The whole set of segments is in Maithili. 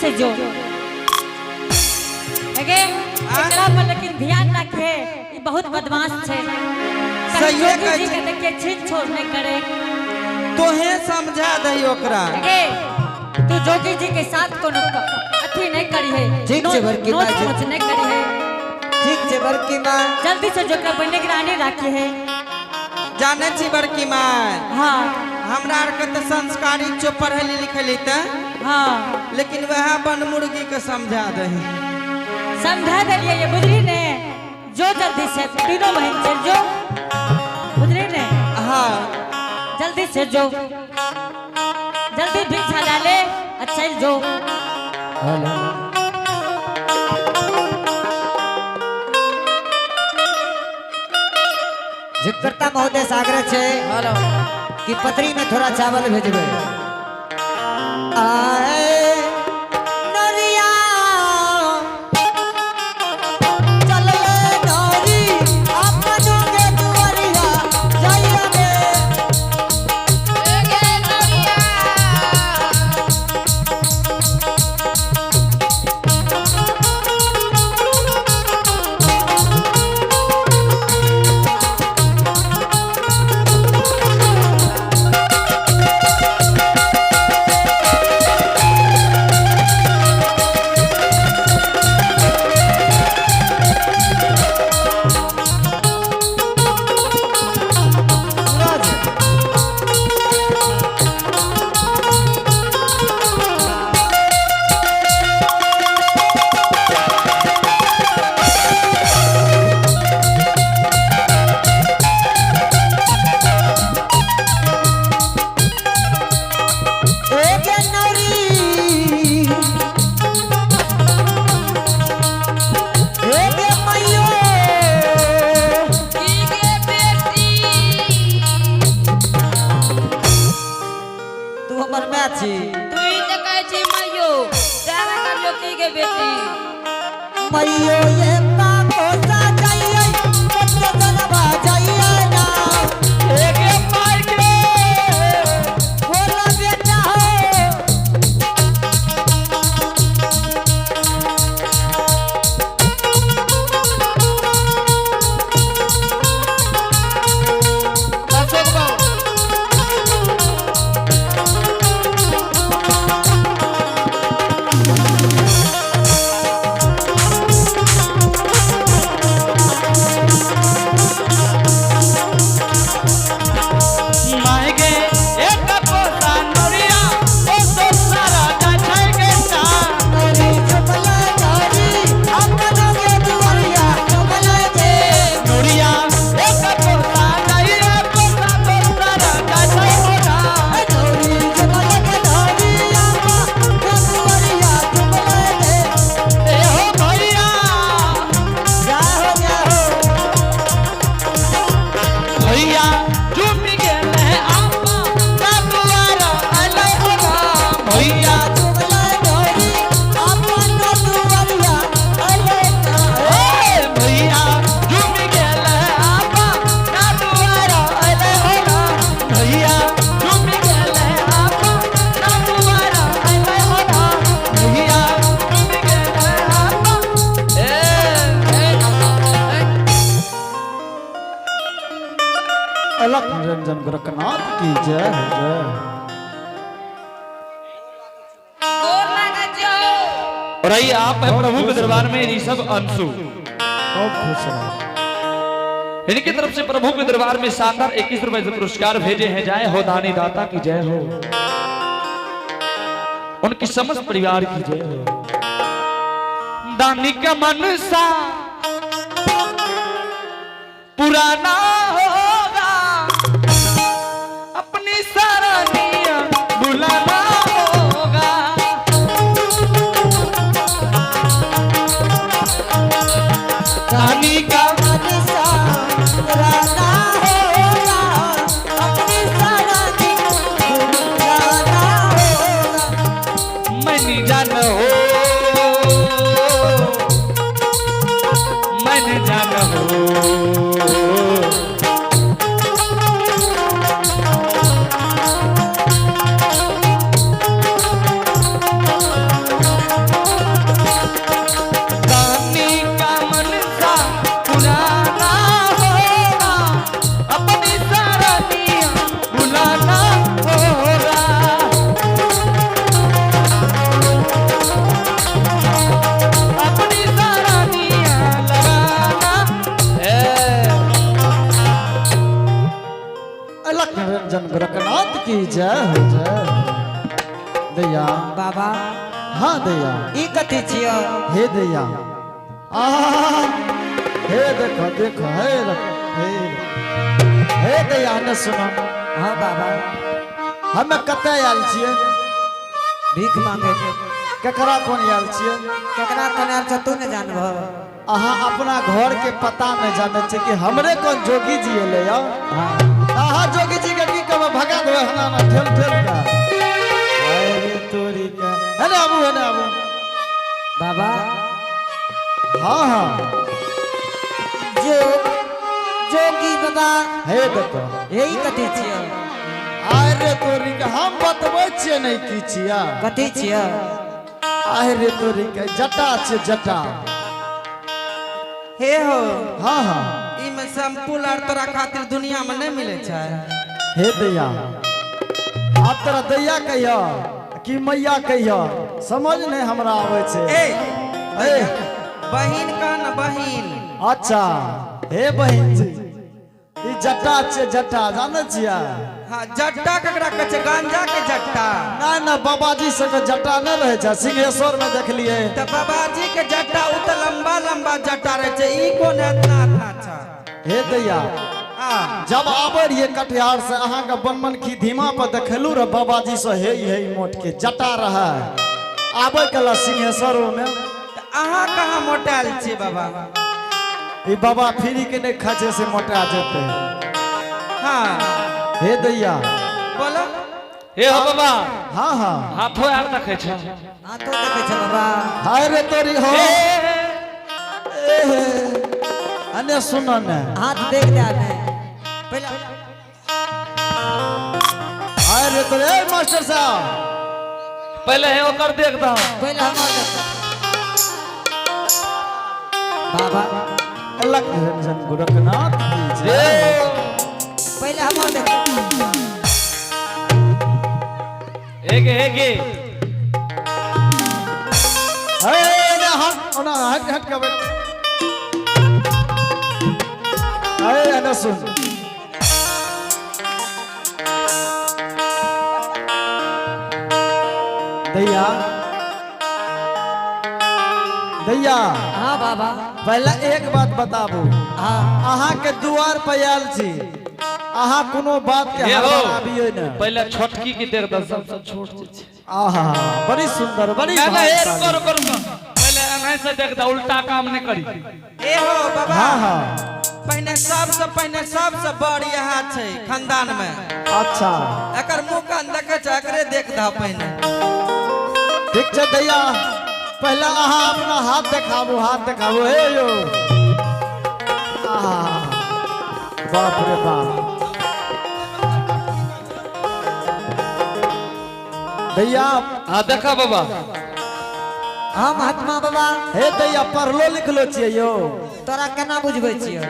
से जो। अगे एकरा पर लेकिन ध्यान रखे, ई बहुत बदमाश छै। सहिए जोगी कहै जी छै। के देखिए छीन छोड़ नहीं करे। तोहे समझा दही ओकरा। अगे तू जोगी जी के साथ कोनो अथी नहीं करी है। ठीक छै, बड़की नोच माय। मोच नहीं करी है। ठीक छै बड़की माय। जल्दी से जोकरा पर निगरानी राखी है। जाने छी बड़की माय। हाँ। हमरा आरके तऽ संस्कारी छौ, पढ़ली लिखली तऽ। हाँ। लेकिन वएह बन मुर्गी के समझा दही। समझा देलिए ये, बुझली ने? जो जल्दी से तीनों बहन चल जो, बुझली ने? हाँ। जल्दी से जो, जल्दी भिक्षा डाले और चल जो। हेलो। जिकर्ता महोदय से आग्रह छै कि पतरी में थोड़ा चावल भेजबे। आए नरिया चलले नरी अपनो के दुआरिया जाइया रे। सूरज एक नौरी एक मैयो तू हमर माय छी। मैयो ये कोसा जाइए पत्र जनवा जाइए ना। एगे माय गे। बोला बेटा हो। माय गे एक कोसा नोरिया ओ तो सारा जाय छै गे ना। नरी चुमला नरी अपनो के दुआरिया चुमला गे। नोरिया एक कोसा जाइए कोसा तो सारा जाय छै गे ना। नरी चुमला के नरी अपनो के दुआरिया चुमला गे। ए हो भैया। जाहो जाहो। भैया चुमी गेले आपा ना दुआरा अलै हो राम। भैया चुमला नरी अपनो दुआरिया अले ना। ए भैया चुमी गेले आपा ना दुआरा अलै हो राम। भैया चुमी गेले आपा ना दुआरा अलै हो राम। भैया चुमी गेले आपा। ए अलख निरंजन गोरखनाथ की जय हो जय हो। और आइए आप है प्रभु के दरबार में ऋषभ अंशु, खूब खुश रहो। इनकी तरफ से प्रभु के दरबार में शानदार 21 रुपए से पुरस्कार भेजे हैं। जय हो दानी दाता की जय हो, उनकी समस्त परिवार की जय हो। दानी का मनसा पुराना होगा, अपनी सरानिया बुलाना होगा। दानी का मनसा राना होगा अपनी सरानी बुलाना होगा। मन जान हो, मन जान हो। की जय हो, जय हो। दैया। बाबा। हाँ दैया। ई कथी छियो? हे दैया, आहा, हे देखो देखो, हे देखो, हे हे दैया ने सुनो। हाँ बाबा। हमे कतऽ आयल छियै? भीख मांगे। केकरा कोन आयल छियै? केकरा कोन आयल छ तू ने जानबह। अहाँ अपना घर के पता नहीं जाने छे कि हमरे कोन जोगी जी एलै यौ। अहाँ जोगी जी के की कहबै, भगा देबै हना ना ठेल ठेल के। अरे तोरी के, हेने आबू, हेने आबू। बाबा। हाँ हाँ। जो जोगी बाबा। हे देखो। यही कथी छियो? अरे तोरी के, हम बतबै छियै नहीं की छिया। कथी छियो? अरे तोरी के, जटा छै जटा। हे हो। हाँ हाँ। ई में शैम्पूल आर तोरा खातिर दुनिया में नहीं मिले छै। हे दैया, आब तोरा दैया कहियो कि मैया कहियो समझ नहीं हमरा आबै छै। ए ए बहिन कह न, बहिन। अच्छा हे बहिन जी, ई जटा छै जटा, जानै छियै? हाँ जट्टा ककरा कहै छै? गांजा के जट्टा? ना ना, बाबाजी सबके जटा नहीं रहै छै, सिंहेश्वर में देखलियै। तऽ बाबाजी के जट्टा उ तऽ लंबा लंबा जट्टा रहै छै, ई कोन एतना एतना छै? हे दैया। हाँ। जब आबै रहियै कटिहार से अहाँके बनमनखी धीमा पर देखेलू रह बाबाजी से हे हे मोट के जटा रहै, आबै कला सिंहेश्वरो में। तऽ अहाँ कहाँ मोटायल छियै बाबा? ई बाबा फ्री के नहीं खाइ छै से मोटा जेतै। हाँ। हे दैया। बोलो। हे हो बाबा। हाँ हाँ। हाथो आर देखै छै। हाथो देखै छै बाबा। हाय रे तोरी हो। ए अने सुनो ने। हाथ देख दे ने पहले। हाय रे तोरी, ए मास्टर साहब पहले हे ओकर देख दह। पहले हमर देख। बाबा। अलग निरंजन गोरखनाथ की जय। पहले हमर देख। एक एक हे ने हट, ओना हट हट के बैठ। अरे अने सुन। दैया दैया। हाँ बाबा। पहला एक बात बताबू। हाँ। अहाँ के दुआर पर आयल छी, अहाँ कोनो बात के हे हो। हड़बड़ाबियै ने। पहले छोटकी की देख दह, सबसे छोट जे छै। आहा, बड़ी सुंदर, बड़ी ना ना, हे भाग्यशाली। रुको रुको रुको, पहले एनाहि से देख दह, उल्टा काम नहीं करी। ए हो बाबा। हाँ हाँ। पहिने सबसे पहिने सबसे बड़ इएह छै खानदान में। अच्छा। एकर मुँह कान देखै छै, एकरे देख दह पहिने। ठीक छै दैया, पहले अहाँ अपना हाथ देखाबू, हाथ देखाबू। हे यो, आहा, बाप रे बाप। दैया। हाँ देखा बाबा। हाँ महात्मा बाबा। हे दैया, पढ़लो लिखलो छियै यो? तोरा केना बुझबै छियै?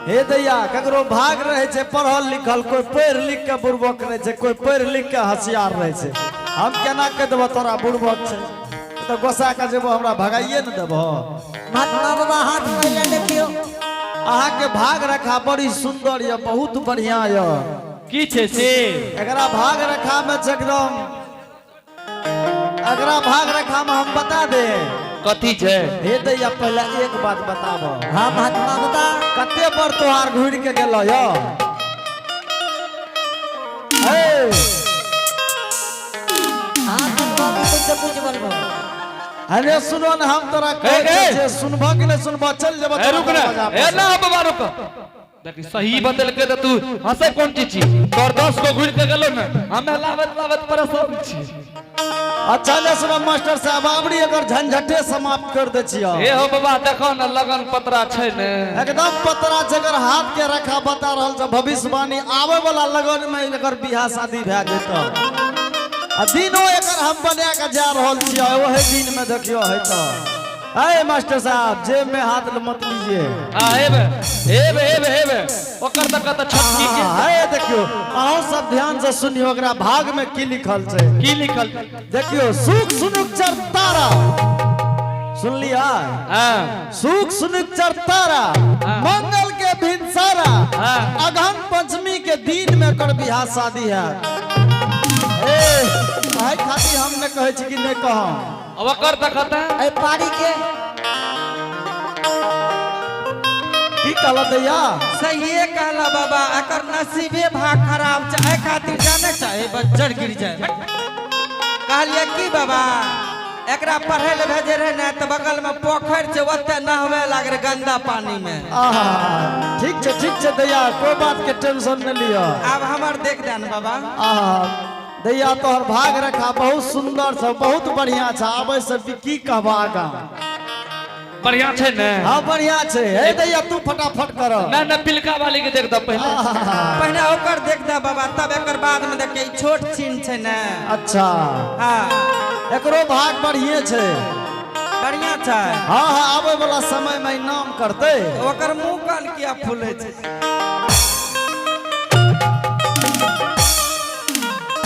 हे दैया, ककरो भाग रहे छै पढ़ल लिखल, कोई पढ़ लिख के बुड़बक रहे छै, कोई पढ़ लिख के होशियार रहे छै। हम केना कह देबो तोरा बुड़बक छै? तऽ गोसा के जेबो हमरा भगाइए ने देबो। महात्मा बाबा हाथ पहले देखियो। अहाँ के भाग रेखा बड़ी सुंदर यऽ, बहुत बढ़िया यऽ। की छै से? एकरा भाग रेखा में छै एकदम, एकरा भाग रेखा में हम बता दे कथी छै। हे दैया, पहले एक बात बताबो। हाँ महात्मा बाबा। कते बार तोहार घुर के गेलो यो? हे हाँ बाबा कुछ कुछ बोलबो। अरे सुनो न, हम तोरा कहै छियै, सुनबह कि नहि सुनबह? चल जेबह। ए रुक ना, ए ना बाबा रुक। देखी सही बदल के त तू हंसे कोन चीज छी? तोर 10 गो घुर के गेलो ने, हमे लावत लावत परेशान छी। अच्छा ले सुनो मास्टर साहब, आबरी एकर झंझटे समाप्त कर दे छियो। हे हो बाबा, देखो न लगन पतरा छै ने। एकदम पतरा छै, एकर हाथ के रेखा बता रहल छै भविष्यवाणी, आवे वाला लगन में एकर बियाह शादी भए जेतौ। आ दिनो एकर हम बना के जा रहल छियो, ओहे दिन में देखियो है तो। अरे मास्टर साहब, जेब में हाथ मत लीजिए। हाँ हेबे हेबे हेबे हेबे, ओकर तक त छोटकी के। हाँ देखियो, अहाँ सब ध्यान से सुनियो, ओकरा भाग में की लिखल छै। की लिखल? देखियो, सुख सुनुक चर तारा, सुन लिया? हाँ। सुख सुनुक चर तारा, मंगल के भिनसारा, हाँ। अगहन पंचमी के दिन में एकर बियाह शादी है। ए आइ खातिर हम ने कहै छी कि नहि कहम। अब ओकर देखता। एहि पारी के की कहल दैया? सहिए कहला बाबा, एकर नसीबे भाग खराब छै, एहि खातिर जाने चाहे बज्जर गिर जाए। कहलिए की बाबा, एकरा पढ़े ले भेजे रहे ने तऽ बगल में पोखरि छै, ओते नहबे लाग रहे गंदा पानी में। आहा, ठीक छै ठीक छै दैया, कोई बात के टेंशन नहीं लिअ। आब हमर देख दे ने बाबा। आहा दैया, तोहर भाग रेखा बहुत सुंदर छ, बहुत बढ़िया छ। आबै से भी की कहबा आगाँ। बढ़िया छै ने? हाँ बढ़िया छै। हे दैया तू फटाफट कर। ना ना, पिलका वाली के देख दे पहले। पहले ओकर देख दे बाबा, तब एकर बाद में देख। ई छोट छीन छै ने। अच्छा। हाँ। एकरो भाग बढ़िए छै। बढ़िया छै। हाँ हाँ, आबै वाला समय में ई नाम करतै। ओकर मुंह कान किया फूले छै?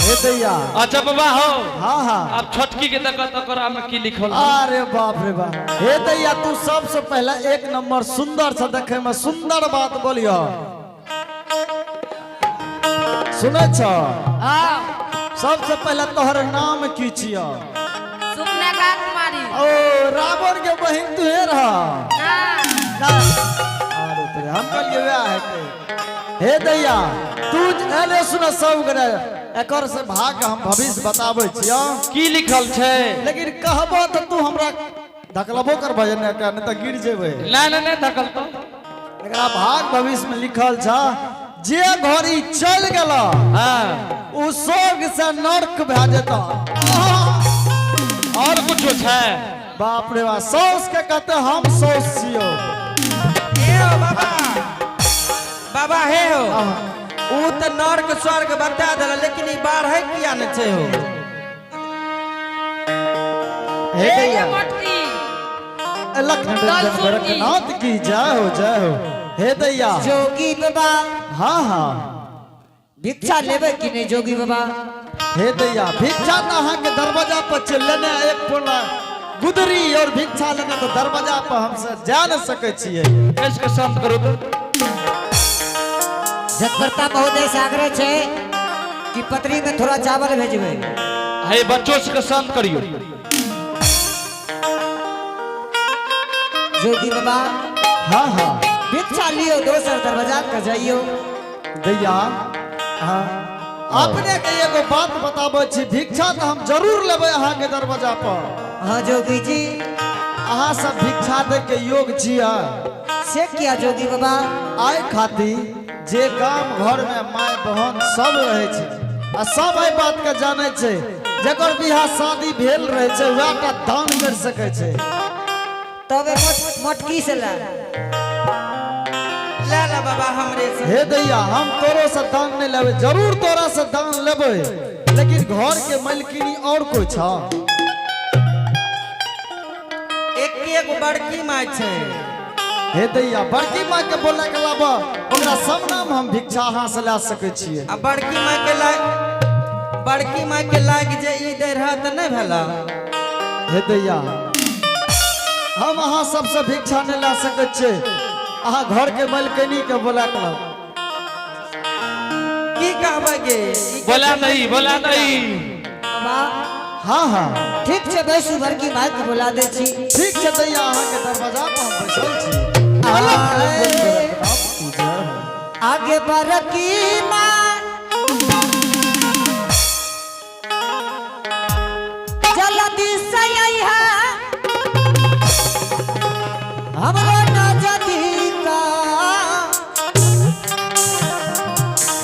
हे दैया। अच्छा बाबा हो। हाँ हाँ। अब छोटकी के देखत, ओकरा में की लिखल? अरे बाप रे बाप। हे दैया, तू सबसे पहले एक नंबर सुंदर से देखे में सुंदर बात बोलियो। सुनै छ? हाँ। सबसे पहले तोहर नाम की छियो? सुपनेखा कुमारी। ओ रावण के बहिन तुहे रह? ना। अरे तोरे, हम कहलिए वएह हेतै। हे दैया तू अरे सुन, सब गोरे एकर से भाग हम भविष्य बताबै छियो। की लिखल छै? लेकिन कहबो तऽ तू हमरा धकलबो करबह जे नहि नहि तऽ गिर जेबै। ना ना, नहीं धकल तो। एकरा भाग भविष्य में लिखल छ, जे घड़ी चल गेल उ स्वर्ग से नर्क भए जेता। और कुछो छै? बाप रे बाप, सौस के कहते हम सौस छियो। हे हो बाबा, बाबा हे हो, ऊ तऽ नर्क स्वर्ग बता देला, लेकिन ई बाढ़ है किया ने छै हो? हे दैया। मोटकी। लखन दल सुरनी। गोरखनाथ की जय हो, जय हो। हे दैया। जोगी बाबा। हाँ हाँ। भिक्षा लेबै कि नहि जोगी बाबा? हे दैया, भिक्षा तऽ अहाँके दरवाजा पर चलि लेने एक पोला गुदरी और भिक्षा लेने तऽ दरवाजा पर हमसब जा नहि सकै छियै। इसके शांत करू तो। जगप्रताप महोदय से आग्रह छै कि पत्री में थोड़ा चावल भेजबै। हे बच्चों के शांत करियो। जोगी बाबा। हाँ हाँ। भिक्षा लियो, दोसर दरवाजा के जाइयो। दैया। हाँ। अपने के एगो बात बताबै छी, भिक्षा तऽ हम जरूर लेबै अहाँके दरवाजा पर। हाँ जोगी जी। अहाँ सब भिक्षा दै के योग छियै। से किया जोगी बाबा? आइ खातिर जे गाम घर में माय बहन सब रहै छै आ सब एहि बात के जानै छै, जकर बियाह शादी भेल रहै छै वएह टा दान कर सकै छै। तब मोटकी से ला। ले ला बाबा हमरे से। हे दैया, हम तोरो से दान नहीं लेबै, जरूर तोरा से दान लेबै, लेकिन घर के मालकिनी और कोई छ? एक एगो बड़की माय छै। हे दैया, बड़की माँ के बोले के लाबऽ, ओकरा सामना में हम भिक्षा अहाँ से लए सकै छियै। आ बड़की माय के लाग, बड़की माय के लाग जे ई दे रहा तऽ नहि भेला। हे दैया, हम अहाँ सबसे भिक्षा नहीं लए सकै छियै, अहाँ घर के मालकिनी के बोला के लाबऽ। की कहबै गे? ई के बोला नहीं, बोला नहीं। बाबा। हाँ हाँ। ठीक छै, बैसू, बड़की माय के बोला दै छी। ठीक छै दैया, अहाँके दरवाजा पर हम बैसल छी। आगे बड़की माँ जल्दी से अइहा, हमरो नजदीका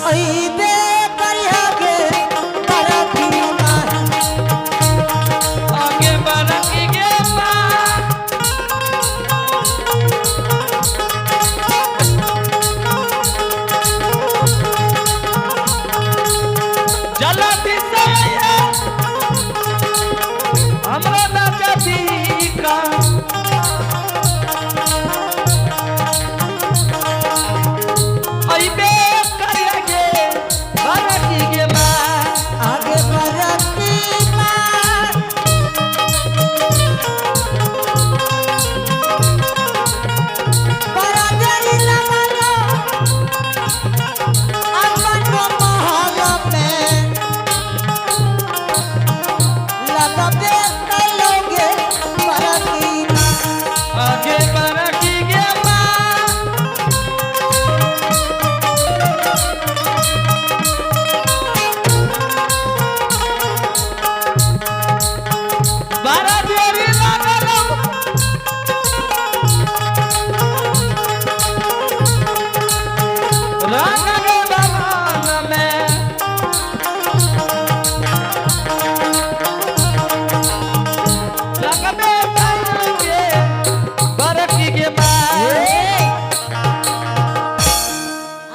अइबे करिहा गे बड़की माँ। आगे बड़की गे माँ। डोरी लागल रंग के बगान में लगबे के बरकी के माय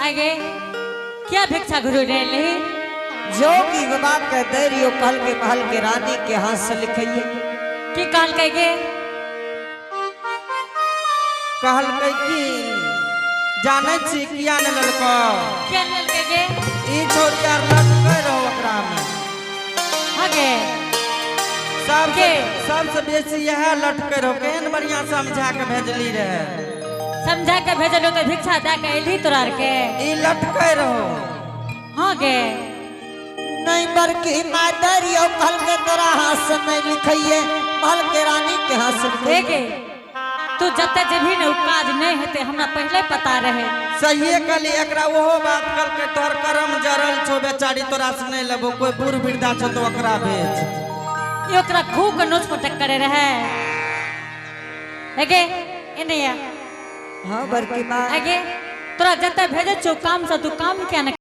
आगे क्या भिक्षा गुरु रे ली जो की बाबा के दैरियो कहल के महल के रानी के हाथ से लिखिए। की कहल के गे? कहलकै कि जानै छी किया ने लेलको? क्या लेल के गे? ई छोरी आर लटकै रहो ओकरा में। आगे सब के? सबसे बेसी इएह लटकै रहो। केहन बढ़िया समझा के भेजली रहे। समझा के भेजलो तो भिक्षा दे के एली तोरा आर के। ई लटकै रहो। हाँ गे। नहीं बरकी माय दैरियो कहल के तोरा हाथ से नहीं लिखिए, महल के रानी के हाथ से हे लिखिए। गे, तू जते जेबही ने उ काज नहीं हेतै, हमरा पहले पता रहे। सहिए कहली एकरा ओहो बात कहलकै तोहर करम जरल छौ बेचारी, तोरा से नहीं लेबो, कोई बूढ़ वृद्धा छौ तो ओकरा भेज। ई ओकरा खूब के नोच पटक करे रहे। हे गे, एने आ। हाँ बरकी माय। आगे तोरा जते भेजै छौ काम से तू काम किया ने